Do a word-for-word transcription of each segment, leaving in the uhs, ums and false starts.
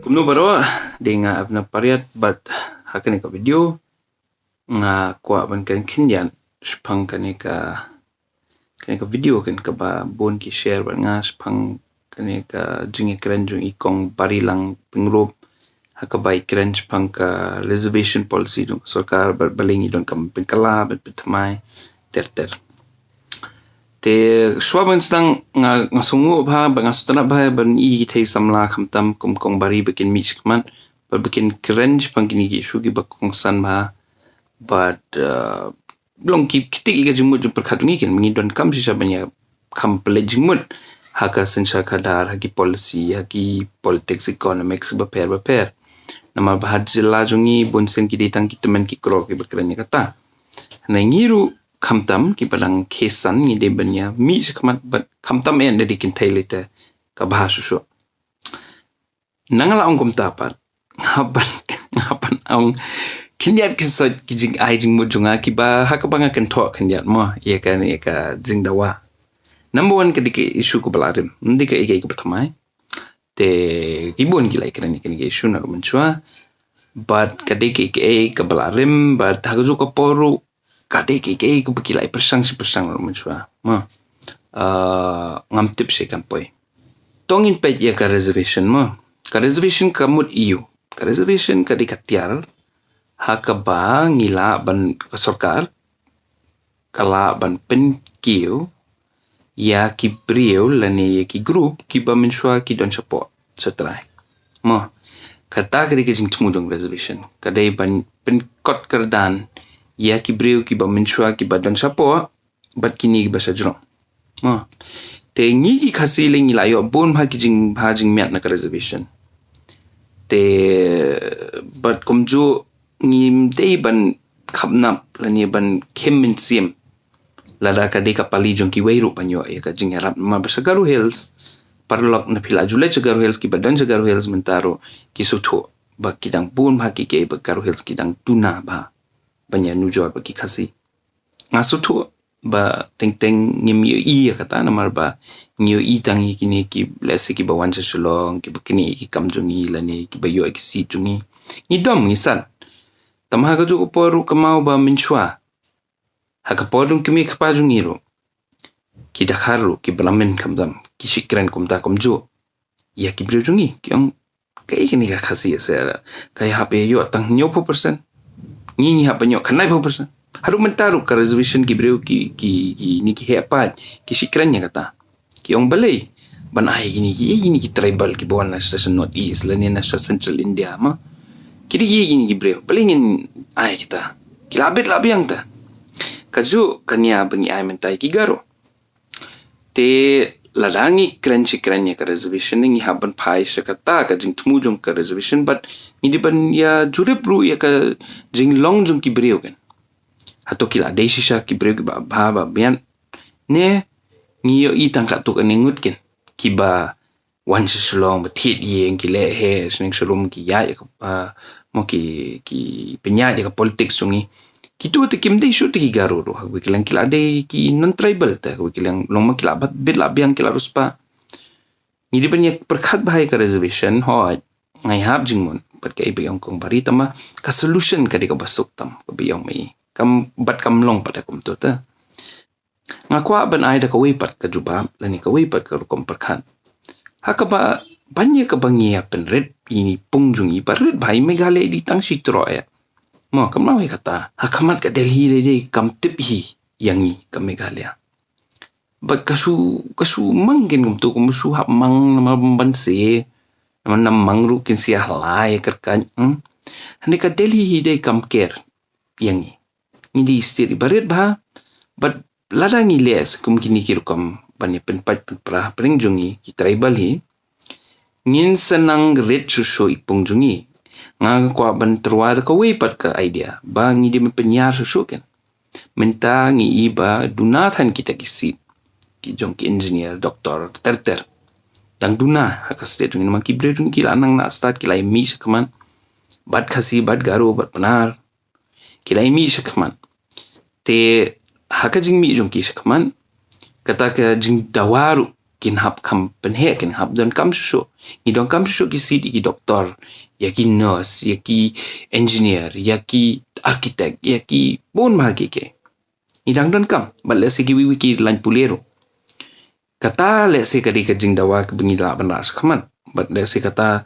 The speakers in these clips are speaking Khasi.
Kumno baroh, dei nga Abna Pariat bad ha kane ka video nga kwah ban kren khyndiat shaphang kane ka kane ka video kan kaba bun ki share bad nga shaphang kane ka jingïakren jong i Kong Barilang Pyngrope ha kaba i kren shaphang ka reservation policy jong ka sorkar bad balei ngi donkam pynkylla bad pynthymmai ter ter. Te shuwa ban sdang nga nga sngew bha ba nga sngewtynnat bha ban i ki thei samla khamtam kum Kong Bari ba kin mih shakhmat bad ba kin kren shaphang kine ki issue kiba kongsan bha bad uh, long ki kti ki ka jingmut jingpyrkhat ngi kin ngi donkam shisha ban ïakham pynleit jingmut ha ka synshar khadar, ha ki policy, ha ki politics, economics bapher bapher. Namar ba ha jylla jong ngi bun sien ki dei tang ki tymmen ki kror kiba kren ïa kata. Hynrei ngi ruh khamtam kiba dang khesan ngi dei ban ïa mih shakhmat bad khamtam eh da dei kynthei lei te ka bha shuh shuh. Nang la ong kumta pat nga hap ban nga hap ban ong khyndiat khynsoit ki jingai jingmut jong nga kiba ha kaba nga kynthoh khyndiat mo ïa ka ïa ka jingdawa. Number one ka dei ka issue kaba la rim, ym dei ka ïa ka ïa kaba thymmai. Te ki bun ki la ïakren ïa kane ka issue naduh mynshuwa bad ka dei ka ïa ka ïa kaba la rim bad ha kajuh ka por ruh ka dei ka ïa ka ïa kaba ki la ïa pyrshang shi pyrshang naduh mynshuwa. Ma uh, ngam tip shi kan poi. To ngin peit ïa ka reservation ma. Ka reservation ka mut ïa u. Ka reservation ka dei ka tiar ha kaba ngi lah ban ka sorkar ka lah ban pynkiew ïa ki briew lane ïa ki group kiba mynshuwa ki don shapoh shatrai. Ma kata ka dei ka jingthmu jong reservation. Ka dei ban pynkot kyrdan ïa ki briew kiba mynshuwa kiba don shapoh bad kine kiba shajrong. Ma te ngi ki Khasi lei ngi la ïoh bun bha ki jing bha jingmiat na ka reservation. Te bad kumjuh ngim dei ban khapnap lane ban khem mynsiem lada ka dei ka pali jong kiwei ruh ban ïoh ïa ka jingïarap namar ba sha Garo Hills paralok na phi la ju leit sha Garo Hills kiba don sha Garo Hills mynta ruh ki sngewthuh ba ki dang bun bha ki kiei ba Garo Hills ki dang duna bha ban ïanujor bad ki Khasi. Nga sngewthuh ba teng teng ngim ïohi ïa kata namar ba ngi ïohi tang ïa kine ki lehse kiba wan sha Shillong kiba knieh ïa ki kam jong ngi lane kiba ïoh ïa ki seat jong ngi. Ngi dom ngi san. Tangba ha kajuh ka por ruh ka mut ba mynshuwa ha ka por jong ki kmie kpa jong ngi ruh ki Dkhar ruh kiba la mih khamtam ki shu kren kumta kumjuh ïa ki briew jong ngi ki ong kaei kane ka Khasi ïa se ka ïa hap ïa ïoh tang hynñiewphew percent. Ngi ngi hap ban ïoh khyndai phew percent. Haduh mynta ruh ka reservation ki briew ki ki ki ni ki heh paid ki shu kren ïa kata. Ki ong balei ban ai kine ki kine ki tribal kiba wan na sha North East lane na sha Central India ma. Ki dei ki kine ki briew balei ngin ai kita. Ki la bit la biang ta. Kajuh ka nia ba ngi ai mynta ïa ki Garo. Te lada ngi kren shi kren ïa ka reservation ngi hap ban phai sha kata ka jingthmu jong ka reservation bad ngi dei ban ïa jurip ruh ïa ka jinglong jong ki briew kan. Hato ki la dei shisha ki briew kiba bha ba biang ne ngi ïohi tang katto katne ngut kan kiba wan sha Shillong ba thied ïing ki leh heh shneng sharum ki ïaid ïa ka ah, mo ki ki pynïaid ïa ka politics jong ngi. Kito te kim dei shuh te ki Garo ruh ha kawei ka liang ki la dei ki non tribal te ha kawei ka liang long ma ki la bit la biang ki la riewspah. Ngi dei ban ïa pyrkhat bha ïa ka reservation hooid nga ïahap jingmut bad kaei ba ong Kong Bari tangba ka solution ka dei kaba suk tam kaba ong ma i kam bad kam long pat da kumto te. Nga kwah ban ai da kawei pat ka jubab lane kawei pat ka rukom pyrkhat. Ha kaba ban ïa kaba ngi ïa pynrit ïa i pung jong i ba rit bha i Meghalaya i dei tang shi troh ïa. Mo kam lah ïa kata ha khmat ka Delhi dei dei kam tip hi ïa ngi ka Meghalaya. Bad ka shu ka shu mang kin kumto kum shu hap mang namar ban se namar nam mang ruh kin sia halai kyrkan. Hmm? Hynrei ka Delhi hi dei kam ker ïa ngi. Ngi dei state iba rit bha bad lada ngi leh kum kine ki rukom ban ïa pynpait pynpra pyrshang jong ngi ki tribal hi ngin sa nang rit shuh shuh i pung jong ngi. Nga kwah ban tyrwa da kawei pat ka idea ba ngi dei ban pynïar shuh shuh kan. Mynta ngi i ba duna than kita ki seat ki jong ki engineer doctor ter ter. Dang duna ha ka state jong ngi namar ki briew jong ngi ki la nang na stad ki la ïa mih shakhmat bad Khasi bad Garo bad Pnar. Ki la ïa mih shakhmat. Te ha ka jingmih jong ki shakhmat kata ka jingdawa ruh kin hap kham pynheh, kin hap donkam shuh shuh. Ngi donkam shuh shuh ki seat ïa ki doktor, ïa ki nurse, ïa ki engineer, ïa ki architect, ïa ki bun bha kiei kiei. Ngi dang donkam, bad lehse kiwei kiwei ki lain pule ruh. Kata lehse ka dei ka jingdawa kaba ngi lah ban rah shakhmat. Bad lehse kata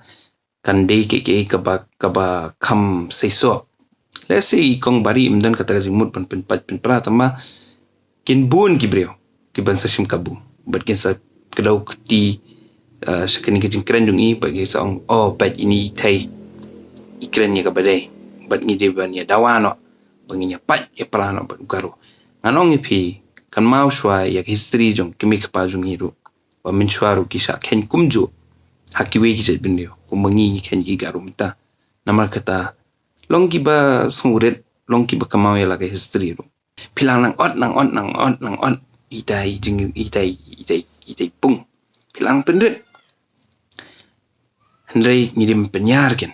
kan dei kiei kiei kaba, kaba kham seisoh. Lehse i Kong Bari im don kata ka jingmut ban pynpait pynpra, tangba kin bun ki briew kiban sa shim kabu bad kin sa kdew kti, eh, sha kane ka jingkren jong i, bad kin sa ong, "Oh, peit ine i thei, i kren ïa kaba dei, bad ngi dei ban ïa dawa noh, ba ngin ïa pait ïa pra noh bad u Garo." Ngan ong ïa phi, kan maw shuwa ïa ka history jong ki kmie ki kpa jong ngi ruh, ba mynshuwa ruh ki shah kheiñ kumjuh ha kiwei ki jait bynriew, kumba ngi ngi kheiñ ïa ki Garo mynta. Namar kata, long kiba sngewrit, long kiba kynmaw ïa la ka history ruh. Phi lah nang ot, nang ot, nang ot, nang ot. Ita i jing, ita i, ita i, ita i pung. Phi lah nang pynrit. Hynrei ngi dei ban pynïar kin.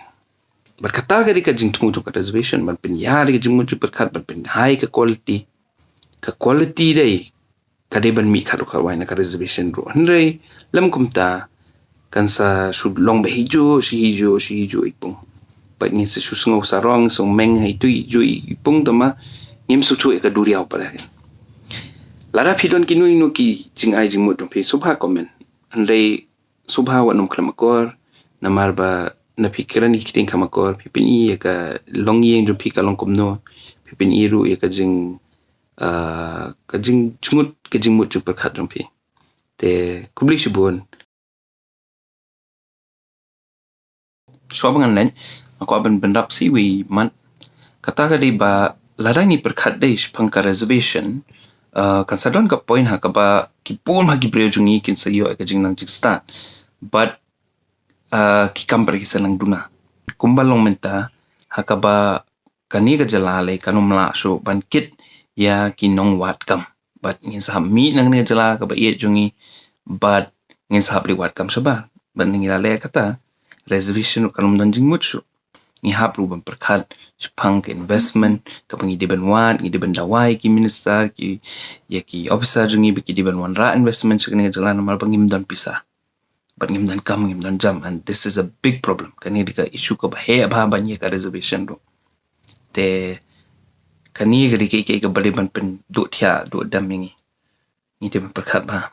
Bad kata ka dei ka jingthmu jong ka reservation, ban pynïar ka jingmut jingpyrkhat, ban pynhai ka quality. Ka quality dei, ka dei ban mih khatduh khatwai na ka reservation ruh. Hynrei lym kumta, kan sa shu long ba hi juh, shi hi juh, shi hi juh i pung. Bad ngin sa shu sngew sarong, shu meng ha itu i juh i pung, tangba ngim sngewthuh ïa ka duriaw pat. Lada phi don kino kino ki jingai jingmut jong phi, sngewbha comment. Hynrei sngewbha wat nym khlem akor, namar ba na phi kren ïa ki ktien kham akor, phi pyni ïa ka longïing jong phi ka long kumno, phi pyni ruh ïa ka jing, ah, ka jingjngut, ka jingmut jingpyrkhat jong phi. Te khublei shibun. Shuwa ba ngan leit, nga kwah ban bynrap sa iwei mat. Kata ka dei ba lada ngi pyrkhat dei shaphang ka reservation, ah, kan sa don ka point ha kaba ki bun ha ki briew jong ngi kin sa ïoh ïa ka jingnang jingstad. Bad, ah, ki kam pat ki sa nang duna. Kumba long mynta, ha kaba kane ka jylla lei kan ym lah shuh ban kit ïa ki nongwad kam. Bad ngin sa hap mih na kane ka jylla kaba ïeit jong ngi, bad ngin sa hap leit wad kam shabar. Bad ngi la leh kata, reservation ruh kan ym don jingmut shuh. Ngi hap ruh ban pyrkhat shaphang ka investment kaba ngi dei ban wad, ngi dei ban dawa ïa ki minister, ki, ïa ki officer jong ngi ba ki dei ban wanrah investment sha kane ka jylla, namar ba ngim don pisa. Bad ngim don kam, ngim don jam, and this is a big problem. Kane dei ka issue kaba heh bha ban ïa ka reservation ruh. Te kane ka dei ka, ka, kaba dei ban pynduh thiah, duh dam ïa ngi. Ngi dei ban pyrkhat bha.